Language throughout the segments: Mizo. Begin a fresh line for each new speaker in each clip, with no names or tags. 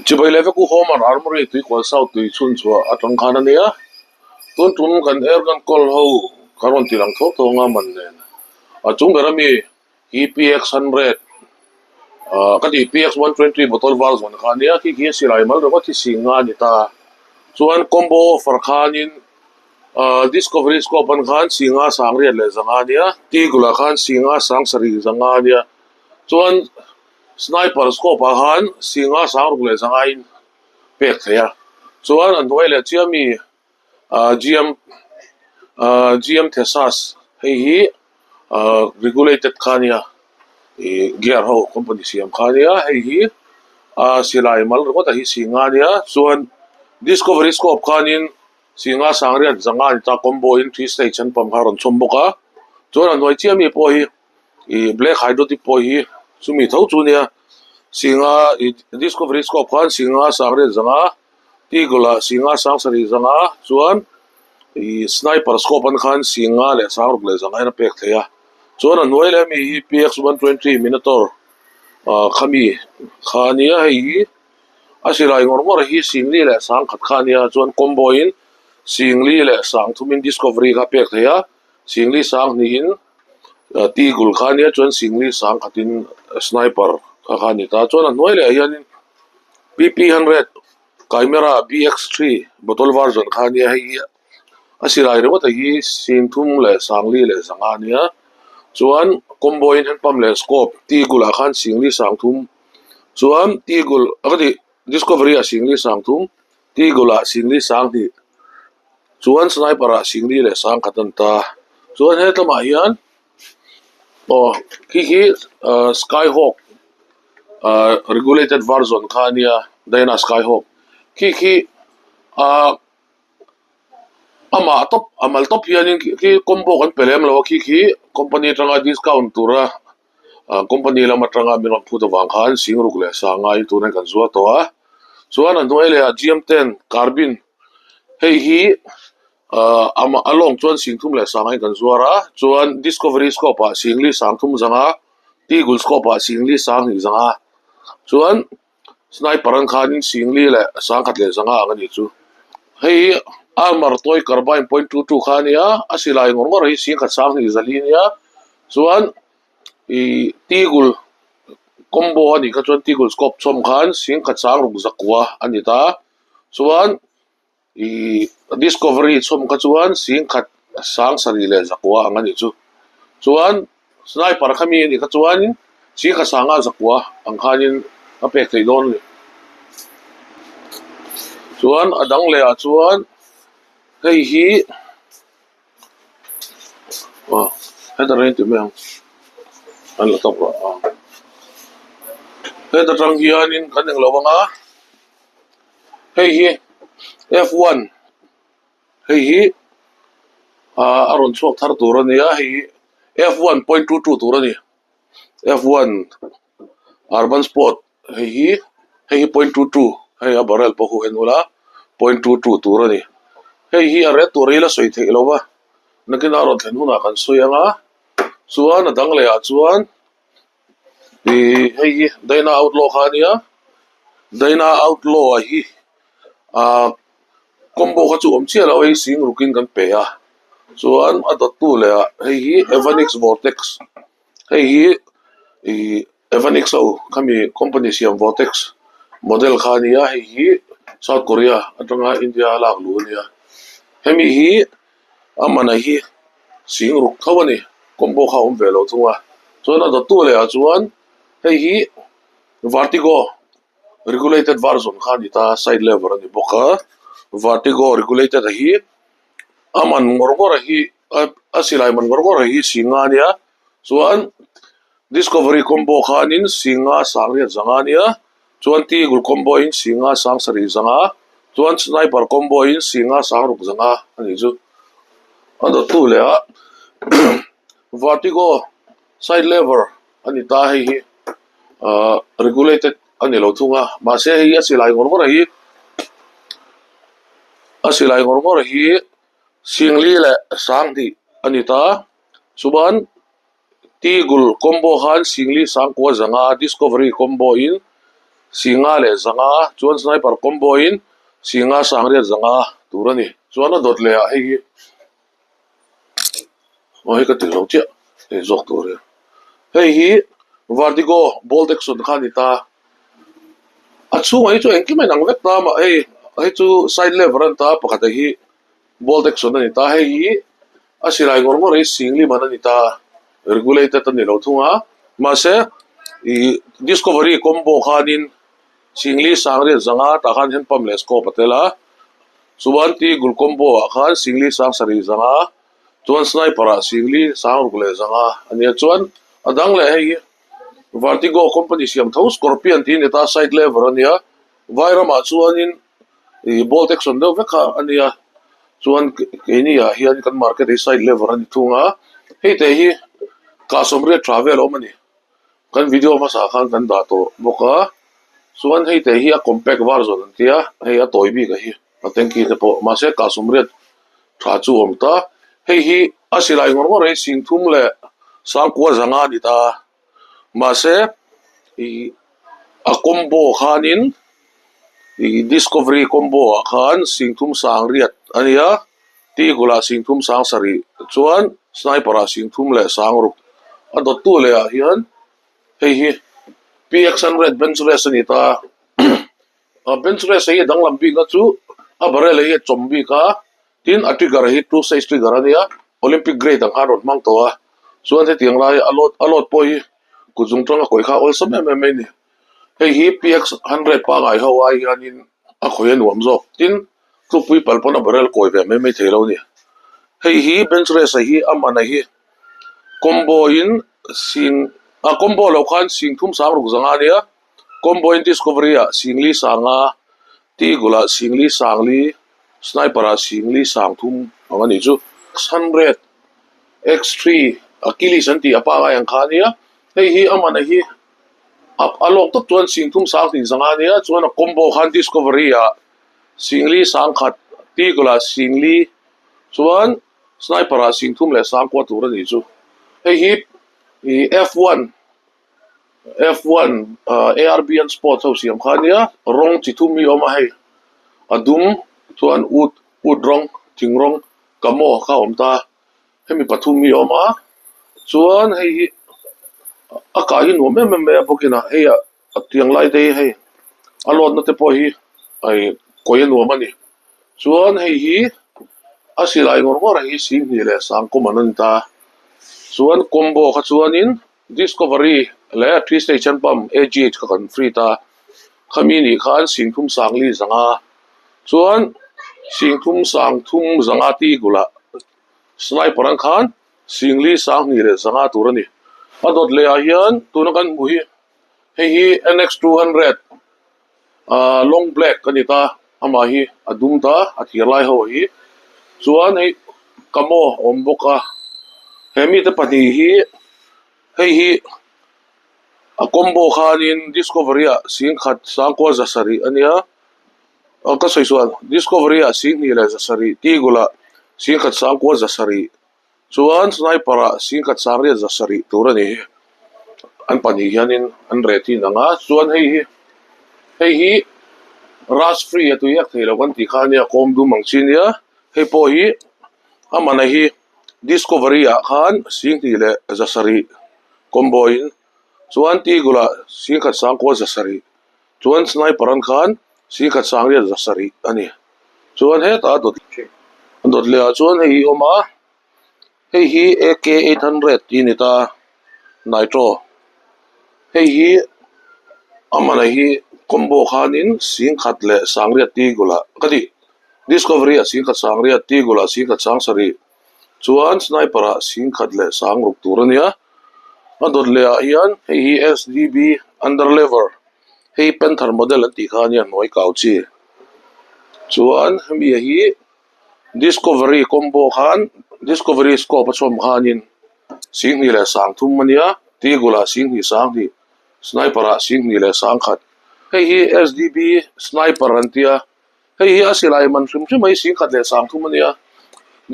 Chibai leh vek u Homer Armory tuikual South tui chhun chhuah atang khan a nia. Tun tum kan airgun kawl ho ka rawn ti lang tho tho anga man nen. A chung ber ami hi PX 100 ah ka tih PX 120 bottle var zawn kha a nia khi khi silai mal ringawt hi sing nga a ni ta. Chuan combo offer khanin ah Discovery scope an khan singa sang riat leh zanga a nia Tigul ah khan singa sang sarih zanga a nia. Chuan Sniper scope ah khan singa sang ruk leh zanga in pek theih a, chuan a hnuai leh chiah mi ah GM ah GM Thesas hei hi ah regulated kha a nia ih gear ho company siam kha a nia hei hi ah silai mal ringawt ah hi singa a nia chuan Discovery scope khanin singa sangriat zanga a ni ta combo in three stage an pang kha a rawn chhawm bawk a chuan a hnuai chiah mi pawh hi. Ih black hydrotic pawh hi chumi tho chu nia singa ih discovery scope khan singa sangriat zanga eagle ah singa sangsarih zanga chuan ih sniper scope an khan singa leh sangruk leh zanga in a pek theih a chuan a hnuai leh ami hi px 120 minotaur ah khami kha ania hei hi a silai ngawr ngawr hi singli leh sangkhat kha ania chuan combo in singli leh sangthum in discovery kha a pek theih a singli sanghnih in. Tigul kha ania chuan singli sang khatin sniper kha kha a ni ta chuan a hnuai leh ah hianin pp 100 camera bx3 bottle version kha ania hei hi a silai ringawt a hi sing thum leh sangli leh zanga ania chuan combo in hand pump leh scope tigul ah khan singli sang thum chuan tigul a ka tih discovery ah singli sang thum tigul ah singli sang hnih. Chuan sniper ah singli leh sang khat an ta chuan he tlamah hian aw khi khi ah skyhawk ah regulated version kha a nia Dyna skyhawk khi khi ah amah tawp a mal tawp hianin khi combo kan pe lem lo a khi khi company atanga discount tura ah company lam atanga min rawn phut avang khan singruk leh sanga hi tunah kan zuar tawh a chuan a hnuai leh ah gm ten carbine hei hi ah amah a lawng chuan singthum leh sanga hi kan zuar a chuan discovery scope ah singli sangthum zanga eagle scope ah singli sanghnih zanga chuan sniper an khanin singli leh sangkhat leh zanga ang a nih chu hei hi armor toy carbine point 22 kha a nia a silai ngawr ngawr hi singkhat sanghnih zali a nia chuan ih tigul combo a nih kha chuan tigul scope chhawm khan singkhat sang ruk zakua a ni ta chuan Ih discovery chhawm kha chuan singkhat sang sarih leh zakua ang a nih chu. Chuan sniper kha mi a nih kha chuan singkhat sanga zakua ang khanin a pek theih dawn a ni. Chuan a dang leh ah chuan hei hi aw heta reng ti mai ang an la tawk rawh a heta tang hianin kan englo anga. Hei hi F1 hei hi ah a rawn chhuak thar tur a ni a hei hi F1.22 tur a ni F1 urban sport hei hi hei hi point two two hei a barrel pawh khu en ula point two two tur a ni hei hi a ret tur hi la sawi theih lo va nakinah a rawn thlen hunah kan sawi ang a chuan a dang leh ah chuan. Ihh hei hi Dyna Outlaw kha a nia Dyna Outlaw ah hi ahh combo kha chu awm chiah lo a hei sing rukin kan pe a chuan a dawttu leh ah hei hi Evanix Vortex hei hi ihh Evanix ho khami company siam Vortex model kha a nia hei hi South Korea atanga India a lak luh a nia hemi hi a mana hi sing ruk tho a ni combo kha a awm ve lo thung a chuan a dawttu leh ah chuan hei hi vertigo regulated version kha a ni ta side lever a ni bawk a vertigo regulated a hi a man ngawr ngawr a hi a silai man ngawr ngawr a hi singa a nia chuan discovery combo khanin singa sangriat zanga a nia. Chuan Tigul combo in singa sang sarih zanga, chuan Sniper combo in singa sang ruk zanga a nih chu. A dawttu leh a Vertigo side lever a ni ta hei hi ahh regulated a ni lo thung a, mahse hei hi a silai ngawr ngawr hi a silai ngawr ngawr hi singli leh sanghnih a ni ta chuan. Tigul combo khan Singli Sangkua zanga Discovery combo in Singa leh zanga chuan sniper combo in singa sangriat zanga tur a ni. Chuan a dawt leh ah hei hi aw hei ka ti lo chiah hei zawk tur hi hei hi vertigo bolt action kha a ni ta a chhungah hi chu engkim a inang vek ta mah hei hei chu side lever a ni ta pakhat ah hi bolt action a ni ta hei hi a silai ngawr ngawr hi singli man a ni ta regulated a ni lo thung a mahse ih discovery combo khanin singli sangriat zanga tah khan hand pump leh scope a tel a chuan tigul combo ah khan singli sang sarih zanga chuan sniper ah singli sang ruk leh zanga a nia chuan a dang leh hei hi vertigo company siam tho scorpion tih a ni ta side lever a nia vairamah chuanin. Ih bolt action deuh vek kha a nia chuan keini ah hian kan market hi side lever a ni thung a hei te hi kah sawmriat tha vel a awm a ni kan video hmasa ah khan kan dah tawh bawk a chuan hei te hi a compact version an tia hei a tawi bik a hi a tanky te pawh mahse kah sawmriat tha chu a awm ta hei hi a silai ngawr ngawr hi singthum leh sangkua zanga a ni ta. Mahse ih a combo khanin ih discovery combo ah khan singthum sang riat a nia tigul ah singthum sang sarih chuan sniper ah singthum leh sang ruk a dawttu leh ah hian hei hi px hundred bench rest a ni ta a bench rest hi a danglam bikna chu a barrel hi a chawm bik a. Tin, a trigger hi two size trigger a nia, Olympic grade ang khan rawn hmang tawh a, chuan hetiang lai a load a load pawh hi kut zung tanga kawih kha awlsam em em mai a ni. Hei hi PX 100 pangai ho ai hianin a khawi a nuam zawk. Tin, tlukpui pal pawn a barrel kawi ve mai mai thei lo a ni. Hei hi bench rest a hi a man a hi combo in sing a combo loh khan sing thum sang ruk zanga a nia, combo in discovery ah singli sanga Tigul ah singli sangli Sniper ah singli sang thum ang a nih chu. 600 X3 Achilles an tih a pangai ang kha a nia. Hei hi a man a hi a a lawk tawp chuan sing thum sang hnih zanga a nia chuan a combo khan Discovery ah singli sang khat Tigul ah singli chuan Sniper ah sing thum leh sang kua tur a nih chu. Hei hi ih F1 F1 ARBN sports ho siam kha ania rawng chi thum hi a awm a hei a dum chuan ut ut rawng thing rawng camo kha a awm ta hemi pathum hi a awm a chuan hei hi a kah hi nuam em em mai a bawkin ah hei ah tiang lai te hi hei a lawt na te pawh hi kawi a nuam a ni. Chuan hei hi a silai ngawr ngawr hi Singhnih leh Sangkawm an ni ta. Chuan combo kha chuanin Discovery leh Three Stage Hand Pump AGH kha kan free ta. Khami nih khan Singthum Sangli zanga chuan Singthum Sangthum zanga tih gulah Sniper ang khan Singli Sanghnih leh zanga tur a ni. A dawt leh ah hian tuna kan hmuh hi hei hi NX 200. Ahh long black a ni ta amah hi a dum ta a thir lai ho hi chuan hei camo a awm bawk a he mite pahnih hi hei hi a combo khanin discovery ah singkhat sangkua za sarih a nia aw ka sawi sual discovery ah singhnih leh za sarih tigul ah singkhat sangkua za sarih. Chuan sniper ah singkhat sangriat za sarih tur a ni hi an pahnih hianin an reh thin ang a chuan hei hi hei hi rust free a tui ek thei lo kan tih kha ania kawm dum ang chi ania hei pawh hi a man hi discovery ah khan singhnih leh za sarih combo in chuan tigul ah singkhat sangkua za sarih chuan sniper an khan singkhat sangriat za sarih a ni. Chuan hetah a dawt a dawt leh ah chuan hei hi a awm a hei hi A K 800 tih a ni ta nitro hei hi a man ah hi combo khanin singkhat leh sangriat tigul ah ka tih discovery ah singkhat sangriat tigul ah singkhat sang sarih chuan sniper ah singkhat leh sang ruk tur a nia a dawt leh ah hian hei hi S D B under lever hei panther model an tih kha a nia hnuai kau chi. Chuan hemi hi discovery combo khan discovery scope a chhawm khanin singhnih leh sangthum a nia tigul ah singhnih sanghnih sniper ah singhnih leh sangkhat hei hi sdb sniper an tia hei hi a silai man hrim hrim mai singkhat leh sangthum a nia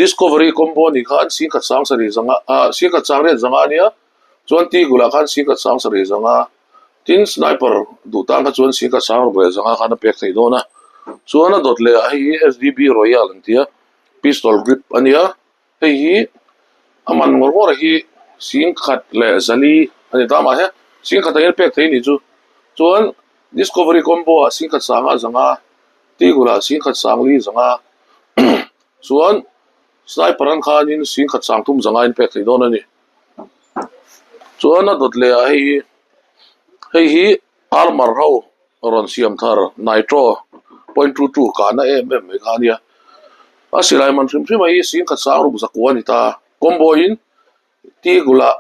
discovery combo a nih khan singkhat sangsarih zanga ah singkhat sangriat zanga a nia chuan tigul ah khan singkhat sangsarih zanga. Tin, sniper duh tan kha chuan singkhat sang ruk leh zanga khan a pek theih dawn a. Chuan a dawt leh ah hei hi SDB Royal an ti a, pistol grip a nia. Hei hi a man ngawr ngawr hi singkhat leh zali a ni ta mahse singkhat ah hian pek theih a nih chu. Chuan Discovery combo ah singkhat sanga zanga, Tigul ah singkhat sangli zanga chuan sniper an khanin singkhat sang thum zanga in pek theih dawn a ni. Chuan a dawt leh ah hei hi hei hi armor ho rawn siam thar nitro point 22 kahna em em mai kha a nia. A silai man hrim hrim a hi singkhat sang ruk zakua a ni ta combo in tigul ah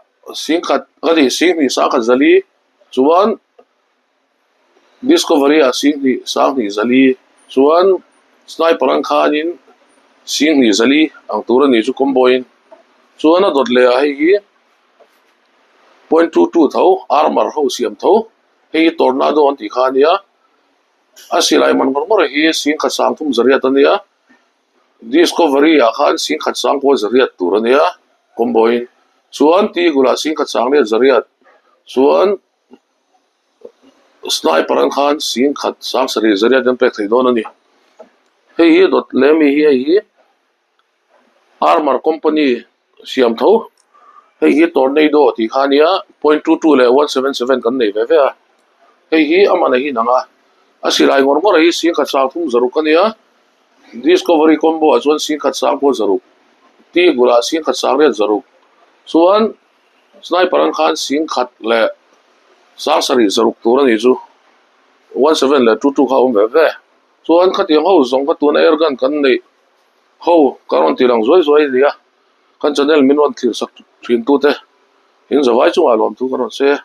singkhat ka ti singhnih sangkhat zali chuan Discovery ah singhnih sanghnih zali chuan sniper ang khanin singhnih zali ang tur a ni chu combo in chuan a dawt leh ah hei hi point 22 tho armor ho siam tho hei hi tornado an tih kha a nia a silai man ngawr ngawr hi singkhat sang thum zariat a nia Discovery ah khan singkhat sang pawh zariat tur a nia combo in chuan tigul ah singkhat sang riat zariat chuan. Sniper ang khan singkhat sang sarih zariat an pek theih dawn a ni. Hei hi dawt leh ami hi hei hi armor company siam tho hei hi tornado tih kha a nia point 22 leh 177 kan nei ve ve a hei hi a man a hi inang a a silai ngawr ngawr hi singkhat sang thum zaruk a nia discovery combo ah chuan singkhat sang pawh zaruk tigul ah singkhat sang riat zaruk chuan. Sniper ang khan singkhat leh sangsarih zaruk tur a nih chu 17 leh 22 kha a awm ve ve. Chuan khatiang ho zawng kha tuna air gun kan neih ho kan rawn tih lang zuai zuai a ni a, kan channel min rawn thlir sak thin tute in zavai chungah lawmthu kan rawn sawi a.